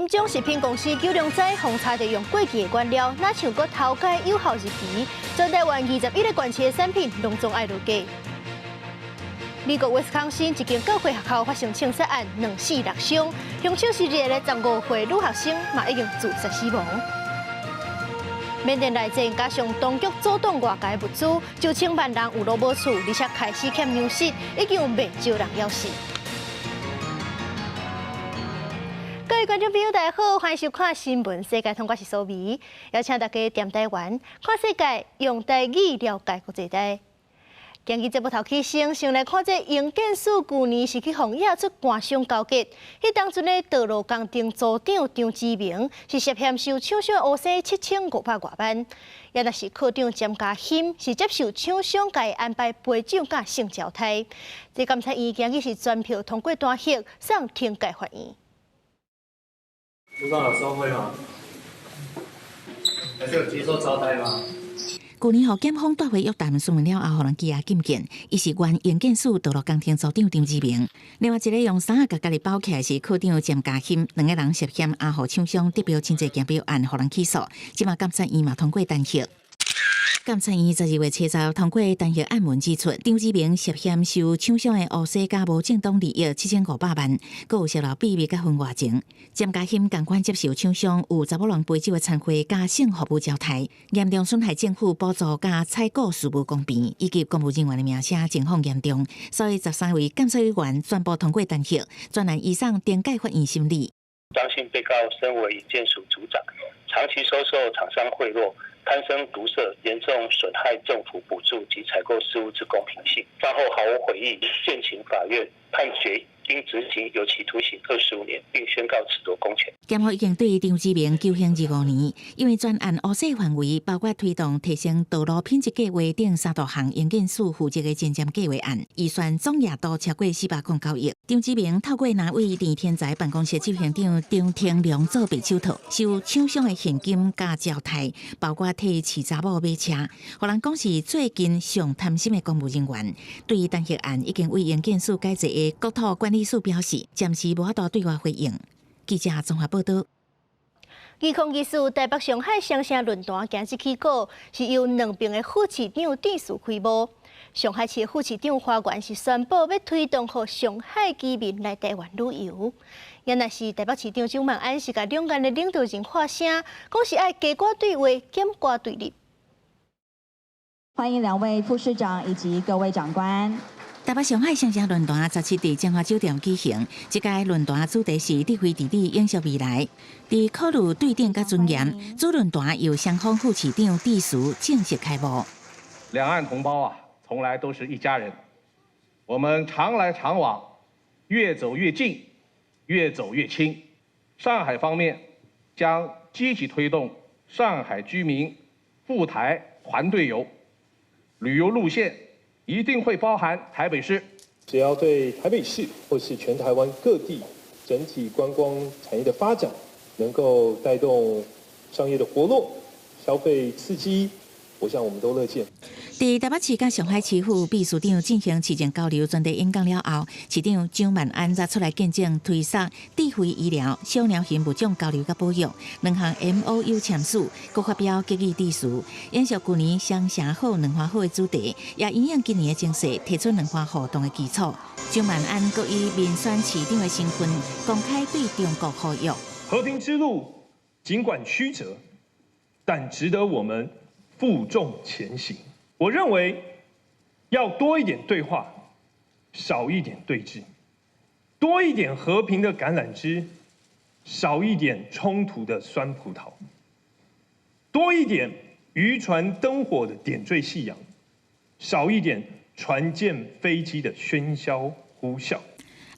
金鐘食品公司九龍仔封查著用過期的原料，若像閣偷改有效日期，全台灣21個縣市的產品攏總愛落架。美國威斯康星一間教會學校發生槍殺案，兩死六傷，兇手是一个15歲女學生，嘛已經自殺死亡。緬甸內戰加上當局阻擋外界物資，上千萬人有路無厝，而且開始欠糧食，已經有袂少人枵死。各位觀眾朋友，大家好，歡迎收看新聞世界通，我是蘇美，邀請大家踮台灣看世界，用台語了解國際大。今日節目頭起先，先來看這營建署舊年是去予驗出官商勾結，彼當陣的道路工程組長張志明是涉嫌收廠商烏西7500外萬，也若是科長詹家興是接受廠商共伊安排陪酒佮性招待。這監察院今日是全票通過彈劾，送懲戒法院。組長有收賄嗎？還是有接受招待嗎？舊年予檢方帶回約談詢問了後，予人羈押禁見。伊是原營建署道路工程組長張志明，另外一个用衫仔共家己包起來是科長詹家興，兩个人涉嫌阿予廠商得標真濟競標案，予人起訴。這馬監察院嘛通過彈劾。監察院12月7日通過彈劾案文指出，張志明涉嫌收廠商的烏西佮無正當利益7500萬，閣有泄露秘密佮婚外情。詹家興仝款接受廠商有查某人陪酒的餐會佮性服務招待，嚴重損害政府補助佮採購事務公平，以及公務人員的名聲情況嚴重，所以13位監察委員全部通過彈劾，專案移送懲戒法院審理。張姓被告身為營建署組長，長期收受廠商賄賂。貪生毒舌，嚴重損害政府補助及採購事務之公平性。犯後毫無悔意，現請法院判決應執行有期徒刑25年，並宣告褫奪公權。檢方已經對張志明求刑25年，因為專案烏西範圍包括推動提升道路品質計劃等三大項營建署負責的前瞻計劃案，預算總額度超過409億。張志明透過藍委林天才辦公室執行長張廷良做白手套，收廠商的現金佮招待，包括替飼查某買車，予人講是最近上貪心的公務人員。對於彈劾案，已經為營建署解職的國土管理署表示，暫時無法度對外回應。記者綜合報道。2024台北上海雙城論壇今日起鼓，是由兩邊的副市長致辭開幕。上海市的副市長華源是宣布欲推動予上海居民來台灣旅遊。也若是台北市長蔣萬安是共兩岸的領導人喊聲，講是愛加掛對話，減掛對立。歡迎兩位副市長以及各位長官。台北上海雙城論壇17佇晶華酒店舉行，這屆論壇主題是智慧治理，永續未來。佇考慮對等佮尊嚴，主論壇由雙方副市長致辭正式開幕。兩岸同胞啊，從來都是一家人，我們常來常往，越走越近，越走越親。上海方面將積極推動上海居民赴台團隊遊，旅遊路線一定會包含台北市。只要對台北市或是全台灣各地整體觀光產業的發展，能夠帶動商業的活絡、消費刺激，我想我們都樂見。佇台北市佮上海市府秘書長進行市政交流專題演講了後，市長蔣萬安則出來見證推捒智慧醫療、小鳥型物種交流佮保育兩項 MOU 簽署，閣發表結語致辭，延續舊年雙城好兩岸好的主題，也因應今年的情勢提出兩岸互動的基礎。蔣萬安閣以民選市長的身份公開對中國呼籲：和平之路儘管曲折，但值得我們負重前行。我認為要多一點對話，少一點對峙；多一點和平的橄欖枝，少一點衝突的酸葡萄；多一點漁船燈火的點綴夕陽，少一點船艦飛機的喧囂呼嘯。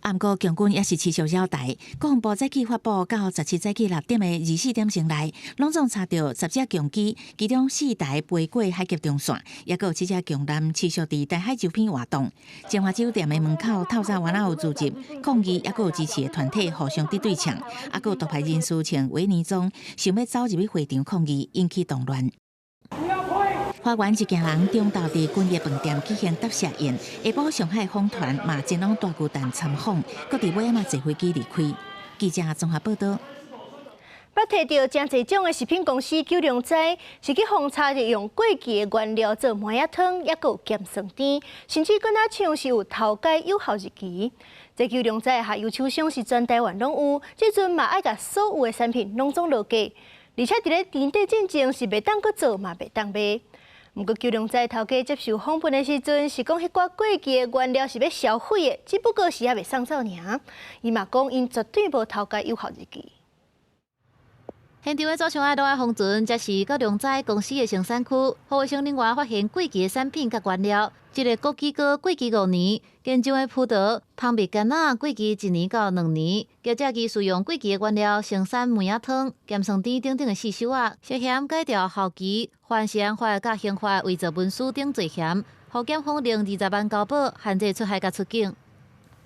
毋過，共軍也是持續擾台。國防部早起發布到17早起6點的24點鐘內，攏總查著10隻共機，其中四台飛過海峽中線，抑閣有七隻共艦持續佇台海周邊活動。晶華酒店的門口透早原來有組織抗議，抑閣有支持的團體互相佇對嗆，抑閣有獨派人士穿維尼裝，想欲走入去會場抗議，引起動亂。花園一行人中晝佇君悅飯店舉行答謝宴，下晡上海訪團嘛前往大巨蛋參訪，閣佇尾仔嘛坐飛機離開。記者綜合報道。捌提著誠濟種的食品公司九龍仔，是去予查著用過期的原料做糜仔湯，抑閣有鹹酸甜，甚至閣若像是有偷改有效日期。這九龍仔的下游廠商是全台灣攏有，這陣嘛愛共所有的產品攏總落架，而且佇咧年底進前是袂當閣做嘛袂當賣。毋過九龍仔頭家接受訪問的時陣，是講彼寡過期的原料是欲銷毀的，只不過是猶未送走爾。伊嘛講，𪜶絕對無偷改有效日期。現場的左窗仔攏愛封存，這是九龍仔公司的生產區，予衛生人員發現過期的產品佮原料。這个枸杞膏過期5年，堅種的葡萄、蜂蜜柑仔過期1年到2年，業者其使用過期的原料生產糜仔湯、鹹酸甜等等的四手仔，涉嫌改調效期、犯食安法佮刑法偽造文書等罪嫌，予檢方令20萬交保，限制出海佮出境。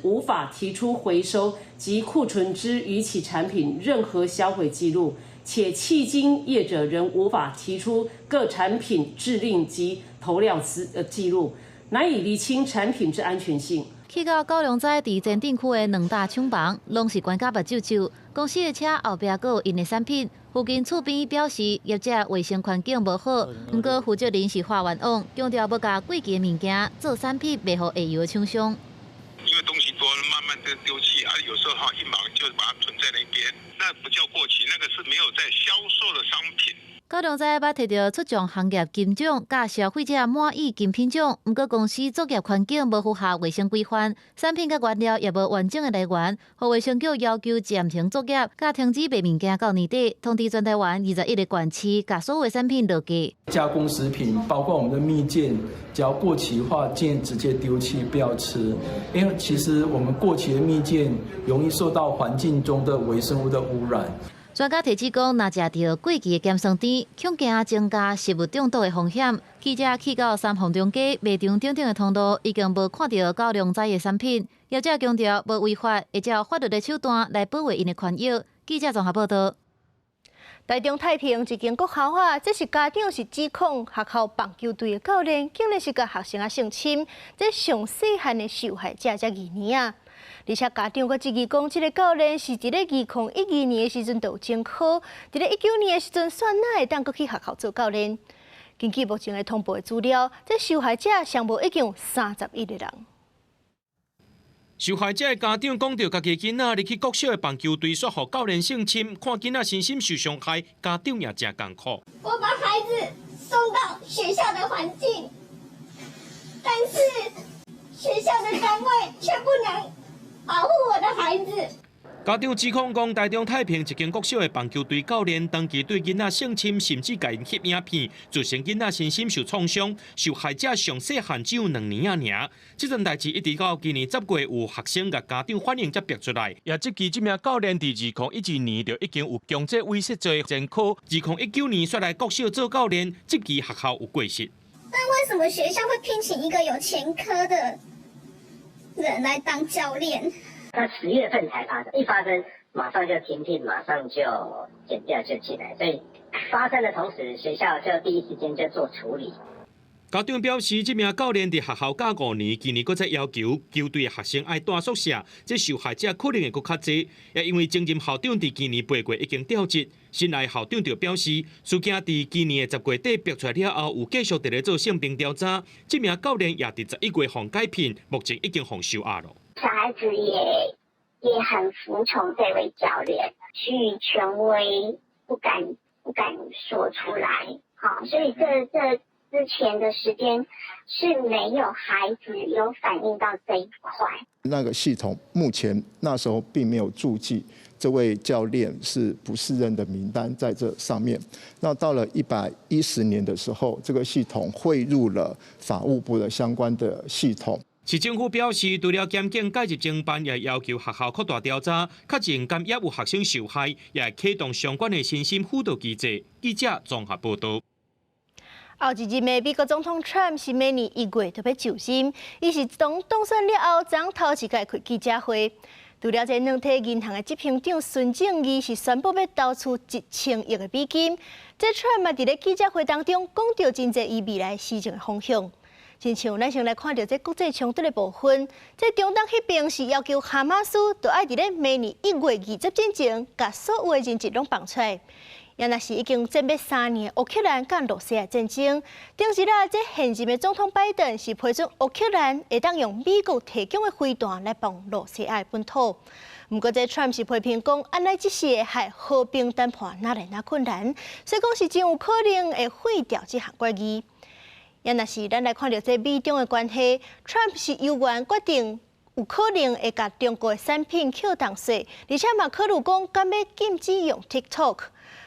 無法提出回收及庫存之逾期產品任何銷毀記錄。且迄今業者仍無法提出各產品制令及投料資記錄，難以釐清產品之安全性。去到九龍仔佇前鎮區的兩大廠房，攏是關甲目睭睭。公司的車後壁閣有𪜶的產品。附近厝邊表示業者衛生環境無好，毋過負責人是化冤枉，強調無共過期的物件做產品賣予下游的廠商。因為東西多，慢慢的丟棄啊，有時候哈一忙就把它囤在那邊，那不叫過期，那個是沒有在銷售的商品。九龍仔捌提著出獎行業金獎，佮消費者滿意金品獎，毋過公司作業環境無符合衛生規範，產品佮原料也無完整的來源，予衛生局要求暫停作業，佮停止賣物件到年底，通知全台灣21個縣市，共所有產品落架。加工食品包括我們的蜜餞，只要過期的話，建議直接丟棄，不要吃。因為其實我們過期的蜜餞容易受到環境中的微生物的污染。專家提醒講，若食著過期的鹹酸甜，恐驚增加食物中毒的風險。記者去到三鳳中街賣場等等的通路，已經無看著九龍仔的產品。業者強調無違法，會照法律的手段來保衛𪜶的權益。記者綜合報道。台中太平一間國校啊，這是家長是指控學校棒球隊的教練，竟然是共學生仔性侵，這上細漢的受害者才2年啊！而且家長閣質疑講，這个教練是佇咧2012年的時陣就有前科，佇咧19年的時陣，煞哪會當閣去學校做教練？根據目前的通報的資料，這受害者上無已經有31個人。受害者的家長講著，家己囡仔入去國小的棒球隊，煞予教練性侵，看囡仔身心受傷害，家長也誠艱苦。我把孩子送到學校的環境，但是學校的單位卻不能保護我的孩子。家長指控講，台中太平一間國小的棒球隊教練長期對囡仔性侵，甚至共𪜶翕影片，造成囡仔身心受創傷。受害者上細漢只有2年仔爾。這件代誌一直到今年10月，有學生共家長反映才爆出來。也質疑這名教練佇2012年就已經有強制猥褻罪前科，2019年煞來國小做教練，質疑學校有過失。那為什麼學校會聘請一個有前科的人來當教練？他10月份才發生，一發生馬上就停聘，馬上就檢調就進來，所以發生的同時，學校就第一時間就做處理。家長表示，這名教練佇學校教5年，今年閣再要求球隊學生愛蹛宿舍，這受害者可能會閣較濟。也因為前任校長佇今年8月已經調職，新來校長就表示，事件佇今年的10月底爆出來了後，有繼續佇咧做性平調查。這名教練也佇11月予解聘，目前已經予收押了。小孩子也很服從這位教練，趨於權威，不敢說出來。好，所以這之前的時間是沒有孩子有反映到這一塊。那個系統目前那時候並沒有註記這位教練是不適任的名單在這上面。那到了110年的時候，這個系統匯入了法務部的相關的系統。市政府表示，除了檢警介入偵辦，也要求學校擴大調查，確認敢也有學生受害，也會啟動相關的身心輔導機制。記者綜合報道。後一任的美國總統川普是每年1月都欲就任，伊是當當選了後，昨頭一擺開記者會。除了這軟體銀行的執行長孫正義是宣布欲投資1000億的美金，這川普嘛佇咧記者會當中講著真濟伊未來施政的方向。親像咱先來看著這國際衝突的部分，這中東彼邊是要求哈馬斯著愛佇咧明年1月20之前，共所有的人質攏放出來。也若是已經戰欲3年烏克蘭佮羅西亞戰爭，頂日啊，這現任的總統拜登是批准烏克蘭會當用美國提供的飛彈來防羅西亞的本土。毋過，這川普是批評講，按呢只是會害和平談判愈來愈困難，所以講是真有可能會廢掉這項決議。也若是咱來看著這美中的關係，川普是猶原決定有可能會共中國的產品課重稅，而且嘛考慮講敢欲禁止用 TikTok。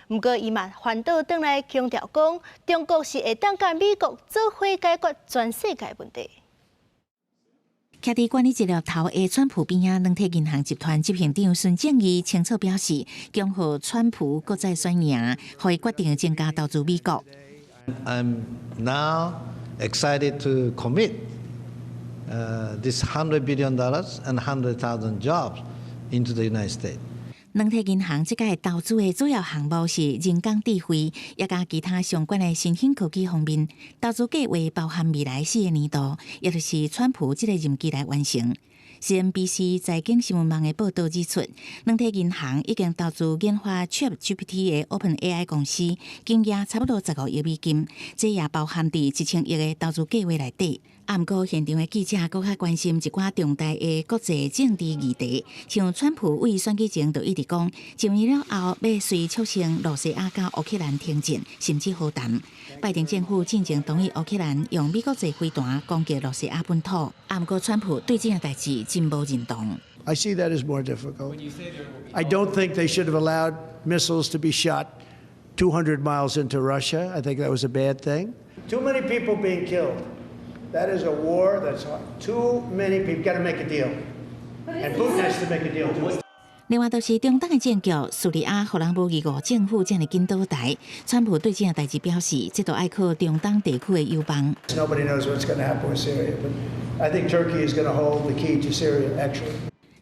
毋過，伊嘛反倒轉來強調講，中國是會當佮美國做伙解決全世界問題。徛佇管理一粒頭的川普邊仔，軟體銀行集團執行長孫正義清楚表示，恭賀川普閣再選贏，予伊決定增加投資美國。 I'm now excited to commit this $100 billion and 100,000 jobs into the United States. 軟體銀行這屆投資的主要項目是人工智慧，也佮其他相關的新興科技方面。投資計劃包含未來4個年度，也就是川普這個任期來完成。CNBC 財經新聞網的報導指出，軟體銀行已經投資研發 ChatGPT 的 OpenAI 公司，金額差不多15億美金，這也包含佇1000億的投資計劃內底。啊，毋過現場的記者閣較關心一寡重大的國際政治議題，像川普為選舉前就一直講，就任了後欲隨促成羅西亞佮烏克蘭停戰，甚至和談。拜登政府進前同意烏克蘭用美國製飛彈攻擊羅西亞本土，啊，毋過川普對這件代誌真無認同。 I see that as more difficult. I don't think they should have allowed missiles to be shot 200 miles into Russia. I think that was a bad thing. Too many people being killed. That is a war that's too many people. Got to make a deal. And Putin has to make a deal too. 另外，就是中東的戰局，敘利亞予人無疑誤政府遮爾緊倒台。川普對這件代誌表示，這都愛靠中東地區的友邦。 Nobody knows what's going to happen with Syria, but I think Turkey is going to hold the key to Syria, actually.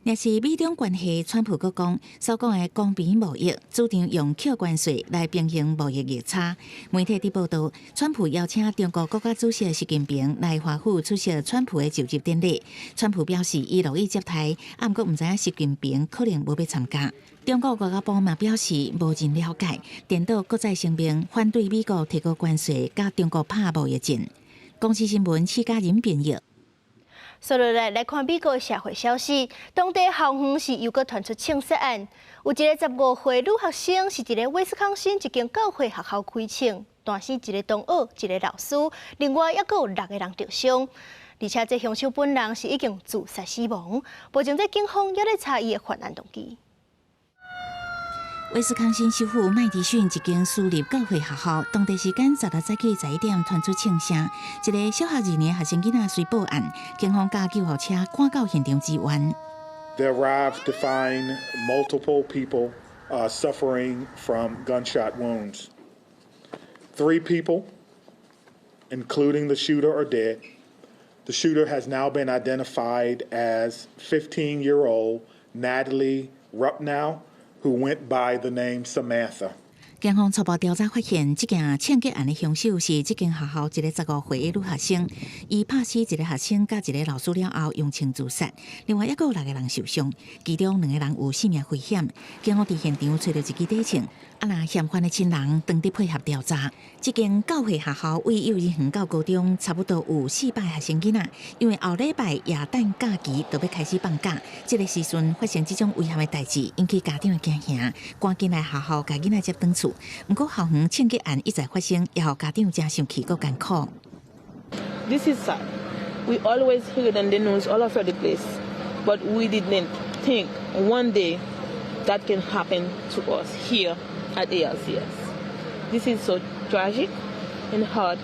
若是美中關係，川普閣講所講的公平貿易，主張用扣關稅來平衡貿易逆差。媒體佇報導，川普邀請中國國家主席習近平來華府出席川普的就職典禮。川普表示，伊樂意接待，啊，毋過毋知影習近平可能無欲參加。中國外交部嘛表示無真了解，顛倒閣再聲明反對美國提高關稅，佮中國拍貿易戰。公視新聞施嘉仁編譯。紲落來來看美國社會消息，當地校園是又閣傳出槍殺案，有一个15歲女學生是佇咧威斯康辛一間教會學校開槍，彈死一个同學、一个老師，另外猶閣有六個人受傷，而且這兇手本人是已經自殺死亡，目前這警方猶咧查伊的犯案動機。威斯康辛州府麥迪遜一間私立教會學校，當地時間十六早起11點傳出槍聲，一个小學2年學生囡仔隨報案，警方共救護車趕到現場支援。 They arrived to find multiple people suffering from gunshot wounds. Three people, including the shooter, are dead. The shooter has now been identified as 15-year-old Natalie Rupnow, who went by the name Samantha. 警方初步調查發現，這件槍擊案的兇手是這間學校一个15歲的女學生。伊拍死一个學生佮一个老師了後，用槍自殺。另外，猶閣有六個人受傷，其中兩個人有性命危險。警方佇現場揣著一支短槍，啊，若嫌犯的親人當佇配合調查。這間教會學校為幼兒園到高中，差不多有400學生囡仔，因為後禮拜耶誕假期就欲開始放假，這个時陣發生這種遺憾的代誌，引起家長的驚嚇，趕緊來學校共囡仔接轉厝。毋過校園槍擊案一再發生，也予家長誠生氣閣艱苦。 This is sad. We always hear it on the news all over the place, but we didn't think one day that can happen to us here at ALCS. This is so tragic and hard,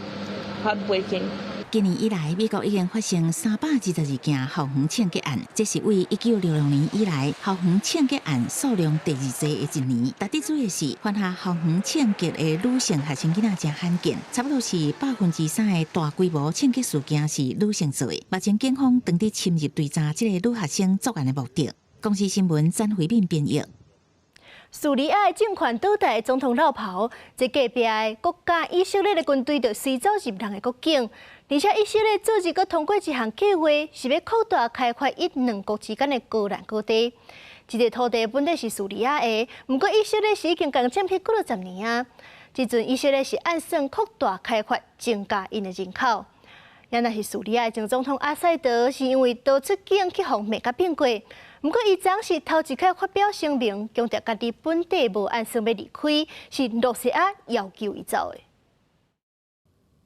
heartbreaking. 今年以來，美國已經發生322件校園槍擊案，這是為1966年以來校園槍擊案數量第二濟的一年。值得注意的是，犯下校園槍擊的女性學生囡仔誠罕見，差不多是3%的大規模槍擊事件是女性做的。目前警方正佇深入追查這个女學生作案的目的。公視新聞詹惠敏編譯。敘利亞的政權倒台，總統落跑，這隔壁的國家以色列的軍隊就隨走入人的國境，而且以色列昨日閣通過一項計劃，是欲擴大開發伊兩國之間的戈蘭高地。這個土地本來是敘利亞的，毋過以色列是已經共佔去幾若十年啊。這陣以色列是按算擴大開發，增加𪜶的人口。也若是敘利亞的前總統阿薩德，是因為逃出境去予罵甲變過。毋過，伊昨是頭一擺發表聲明，強調家己本底無按算欲離開，是露西亞要求伊走的。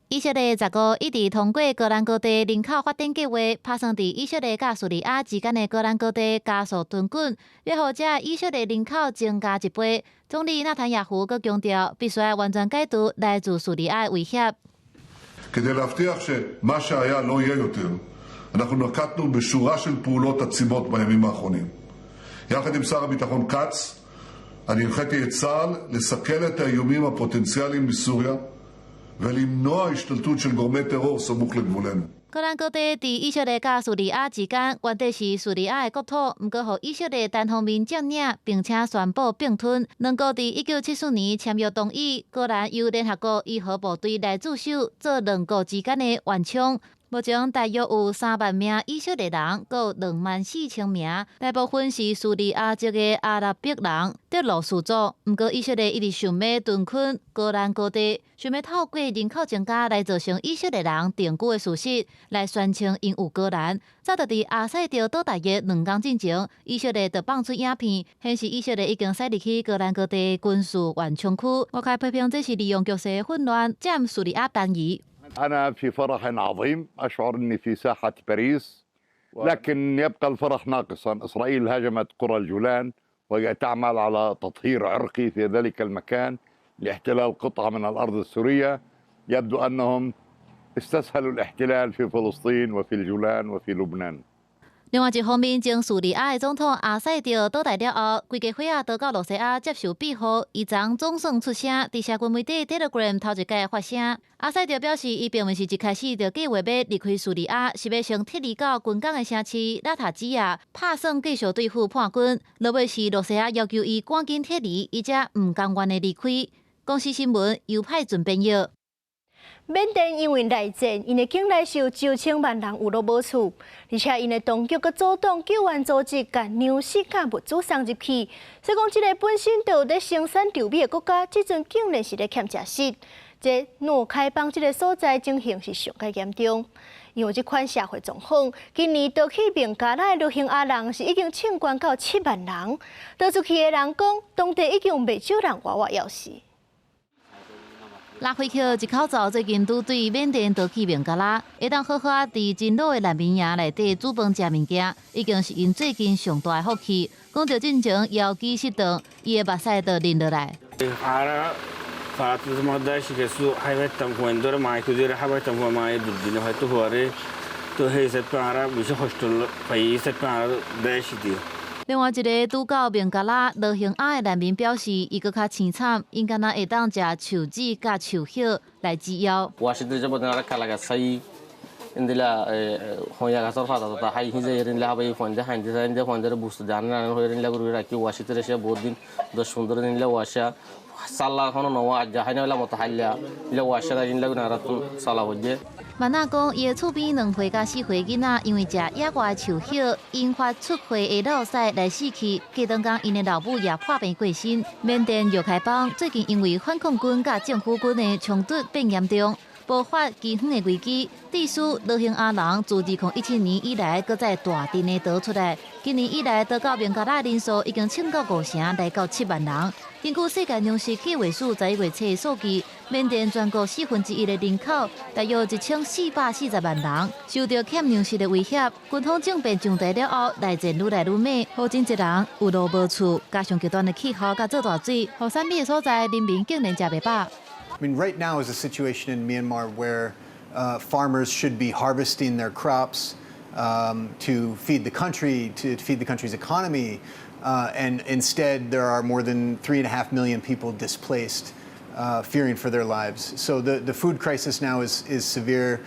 以色列15一直通過戈蘭高地人口發展計劃，拍算佇以色列佮敘利亞之間的戈蘭高地加速屯滾，欲予遮以色列人口增加一倍。總理納坦雅胡閣強調，必須愛完全解除來自敘利亞的威脅。 כדי להבטיח שמה שהיה לא יהיה יותר, אנחנו נקטנו בשורה של פעולות עצימות בימים האחרונים. יחד עם שר הביטחון כץ, אני הנחיתי את צה"ל לסכל את האיומים הפוטנציאליים מסוריה ולמנוע השתלטות של גורמי טרור סמוך לגבולנו. 戈蘭高地佇以色列佮敘利亞之間，原底是敘利亞的國土，毋過予以色列單方面佔領，並且宣布併吞。兩國佇1974年簽約同意，戈蘭由聯合國伊核部隊來駐守，做兩國之間的緩衝。目前大約有3萬名以色列人，閣有24,000名，大部分是敘利亞籍的阿拉伯人，德魯士族。毋過以色列一直想欲屯墾戈蘭高地，想欲透過人口增加來造成以色列人定居的事實，來宣稱𪜶有戈蘭。早就佇阿薩德倒台的2工進前，以色列就放出影片，顯示以色列已經駛入去戈蘭高地軍事緩衝區。外界批評這是利用局勢混亂，佔敘利亞便宜。 أنا في فرح عظيم، أشعر أني في ساحة باريس، لكن يبقى الفرح ناقصا. إسرائيل هاجمت قرى الجولان وهي تعمل على تطهير عرقي في ذلك المكان لاحتلال قطعة من الأرض السورية. يبدو أنهم استسهلوا الاحتلال في فلسطين وفي الجولان وفي لبنان. 另外一方面，前敘利亞的總統阿薩德倒台了後，規家伙仔逃到露西亞接受庇護。伊昨總算出聲，佇社群媒體 Telegram 頭一擺發聲。阿薩德表示，伊並毋是一開始就計劃欲離開敘利亞，是欲先撤離到軍港的城市拉塔基亞，拍算繼續對付叛軍。落尾是露西亞要求伊趕緊撤離，伊才毋甘願的離開。公視新聞尤派準編譯。緬甸因為內戰，𪜶的境內是有9千萬人有路無厝，而且𪜶的當局閣阻擋救援組織共糧食佮物資送入去，所以講這个本身就有咧生產稻米的國家，這陣竟然是咧欠食食。這若開邦這个所在情形是上蓋嚴重，因為這款社會狀況，今年逃去孟加拉的羅興亞人是已經衝關到7萬人，逃出去的人講，當地已經有袂少人活活枵死。拉菲克一口罩最近拄對緬甸逃去孟加拉，會當好好仔佇真老的難民營內底煮飯食物件，已經是𪜶最近上大的福氣。講著進前枵飢失頓，伊的目屎就淋落來。另外一个拄到孟加拉羅興亞的難民表示，伊閣較凄慘，𪜶敢若會當食樹枝佮樹葉來止枵。曼娜講，伊的厝邊2歲佮4歲囡仔，因為食野外的樹葉引發出血的落屎來死去。過兩工，𪜶的老母也破病過身。緬甸若開邦最近因為反抗軍佮政府軍的衝突變嚴重，爆發饑荒的危機。致使羅興亞人自2017年以來，閣再大陣的逃出來。今年以來，逃到孟加拉的人數已經衝到五成，來到7萬人。根據世界糧食計劃署11月初的數據，緬甸全國1/4的人口，大約1440萬人，受著欠糧食的威脅。軍方政變上台了後，內戰愈來愈猛，予真濟人有路無厝，加上極端的氣候佮做大水，予產米的所在，人民竟然食袂飽。 I mean, right now is a situation in Myanmar where farmers should be harvesting their crops to feed the country, to feed the country's economy. And instead, there are more than 3.5 million people displaced, fearing for their lives. So the food crisis now is severe.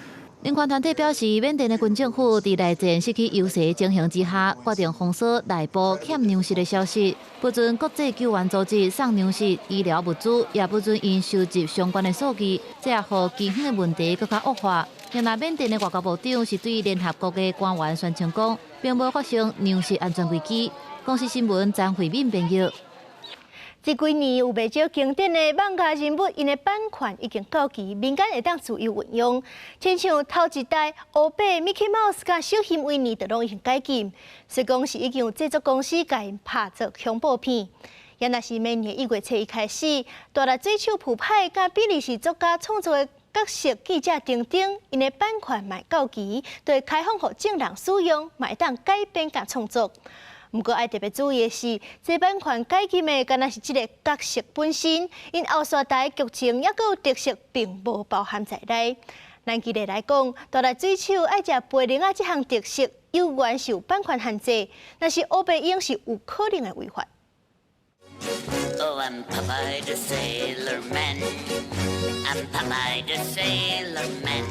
人權團體表示，緬甸的軍政府佇內戰失去優勢情形之下，決定封鎖內部欠糧食的消息，不准國際救援組織送糧食、醫療物資，也不准𪜶收集相關的數據，這也予饑荒的問題閣較惡化。另外，緬甸的外交部長是對聯合國的官員宣稱講，並無發生糧食安全危機。公視新聞張慧敏編譯。這幾年有袂少經典的漫畫人物，𪜶的版權已經到期，民間會當自由運用。親像頭一代烏白 Mickey Mouse 佮小熊維尼，就攏已經解禁，雖講是已經有製作公司共𪜶拍做恐怖片。也若是明年1月初一開始，大力水手普派佮比利時作家創作的角色記者丁丁，𪜶的版權嘛到期，就會開放予眾人使用，嘛會當改編佮創作。毋過愛特別注意的是，這版權解禁的，敢若是這个角色本身，𪜶後續台劇情抑閣有特色，並無包含在內。咱舉例來講，大力水手愛食飛輪仔這項特色，猶原受版權限制，若是烏白用是有可能會違法。 Oh, I'm Popeye the Sailor Man. I'm Popeye the Sailor Man.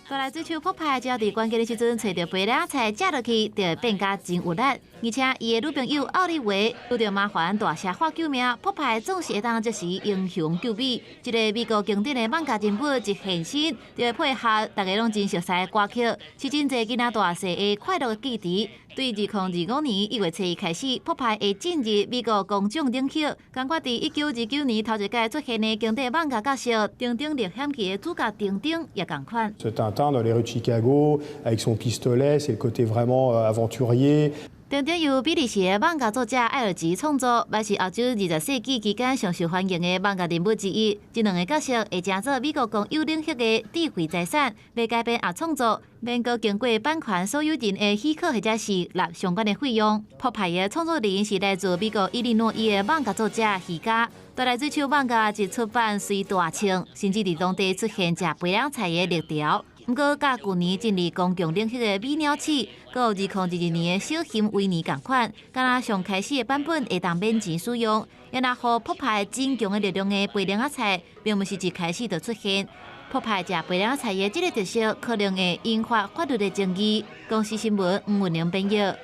大力水手泡派，只要佇關鍵的時陣揣著飛輪仔菜食落去，就會變甲真有力。而且伊的女朋友奧利維遇著麻煩，大聲喊救命，泡派總是會當即時英雄救美。這个美國經典的漫畫人物一現身，就會配合大家攏真熟悉的歌曲，是真濟囡仔大細的快樂記憶。對2025年1月初一開始，泡派會進入美國公眾領域。仝款佇1929年頭一擺出現的經典漫畫角色《丁丁歷險記》的主角丁丁也仝款。 Tintin dans les rues de Chicago avec son pistolet, c'est le côté vraiment aventurier. 丁丁由比利時的漫畫作者艾爾吉創作，也是歐洲20世紀期間上受歡迎的漫畫人物之一。這兩个角色會成做美國公有領域的智慧財產，欲改編抑創作，免閣經過版權所有人的許可或者是納相關的費用。泡派的創作人是來自美國伊利諾伊的漫畫作者希加。大力水手漫畫一出版隨大衝，甚至佇當地出現食飛輪菜的熱潮。毋過，佮舊年進入公共領域的美鳥鼠，閣有2022年的小熊維尼仝款，敢若上開始的版本會當免錢使用，也若予泡派真強的力量的飛輪仔菜，並毋是一開始就出現。泡派食飛輪仔菜的這个特色，可能會引發法律的爭議。公視新聞吳文玲編譯。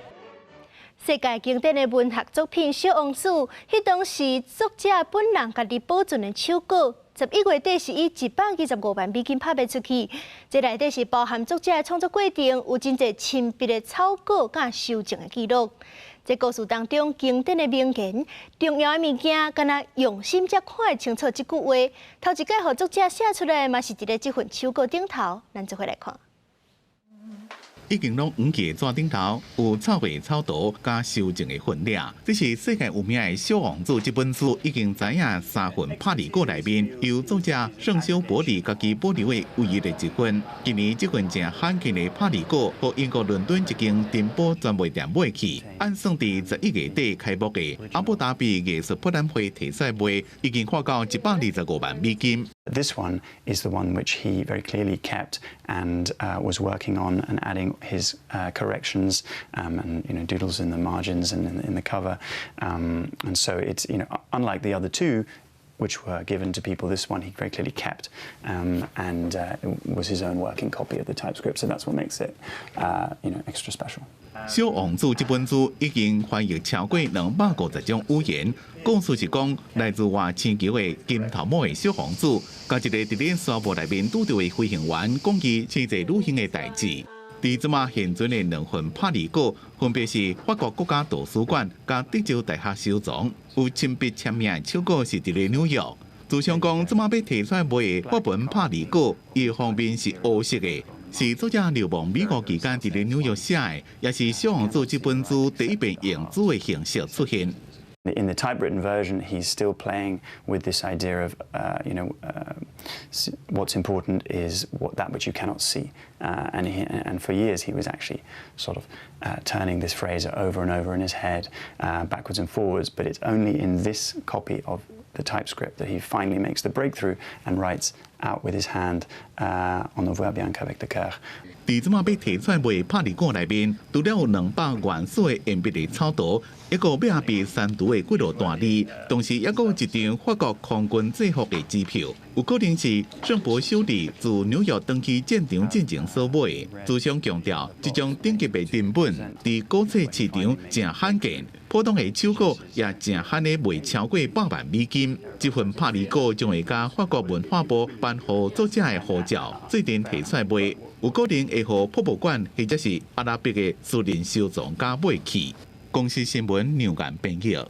世界經典的文學作品《小王子》，彼當時作者本人家己保存的手稿，11月底是以125萬美金拍賣出去。這內底是包含作者的創作過程，有真濟親筆的草稿佮修正的記錄。這故事當中經典的名言，重要的物件，敢若用心才看會清楚這句話。頭一擺予作者寫出來，嘛是佇咧這份手稿頂頭，咱做伙來看。已經攏黃去的紙頂頭有草畫草圖佮修正的痕跡。這是世界有名的《小王子》這本書，已經知影三份拍字稿內面，由作者聖修伯里家己保留的唯一的一份。今年這份誠罕見的拍字稿，予英國倫敦一間珍寶專賣店買去。按算佇11月底開幕的阿布達比藝術博覽會提出來賣，已經看到125萬美金。 This one is the one which he very clearly kept and was working on and adding his corrections and doodles in the margins and in the cover. And so it's unlike the other two, which were given to people, this one he very clearly kept and it was his own working copy of the typescript. So that's what makes it extra special. 小王子這本書已經翻譯超過250種語言。故事是講來自外星球的金頭毛的小王子，佮一個佇咧沙漠內面拄著的飛行員講伊星際旅行的代誌。佇這馬現存的兩份拍字稿，分別是法國國家圖書館佮德州大學收藏，有親筆簽名的手稿是佇咧紐約。自上講，這馬欲提出來賣的法文拍字稿，伊封面是烏色的，是作者流亡美國期間佇咧紐約寫的，也是《小王子》這本書第一遍用紙的形式出現。 In the typewritten version, he's still playing with this idea of what's important is that which you cannot see. And for years, he was actually sort of turning this phrase over and over in his head, backwards and forwards. But it's only in this copy of the typescript that he finally makes the breakthrough and writes out with his hand "On ne voit bien qu'avec le cœur." 佇這馬欲提出來賣拍離鼓內面，除了有200元素的鉛筆的草圖，抑閣有被刪除的幾落大字，同時抑閣有一張法國空軍制服的支票，有可能是聖柏修理自紐約轉去戰場進前所買的。資商強調，這種等級的珍本佇古冊市場誠罕見，普通的手稿也誠罕咧賣超過100萬美金。這份拍離稿將會佮法國文化部頒予作者的護照，做陣提出來賣，有可能會予博物館或者是阿拉伯的私人收藏家買去。公視新聞梁岩編譯。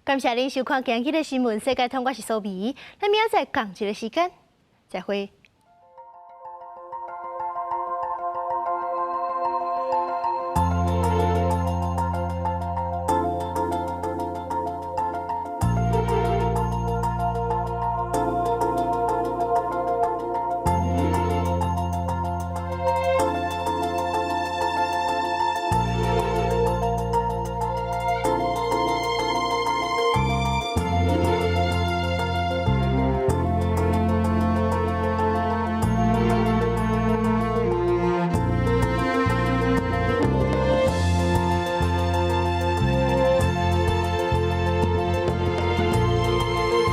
感謝您收看今日的新聞世界通，我是蘇美，咱明仔載仝一个時間，再會。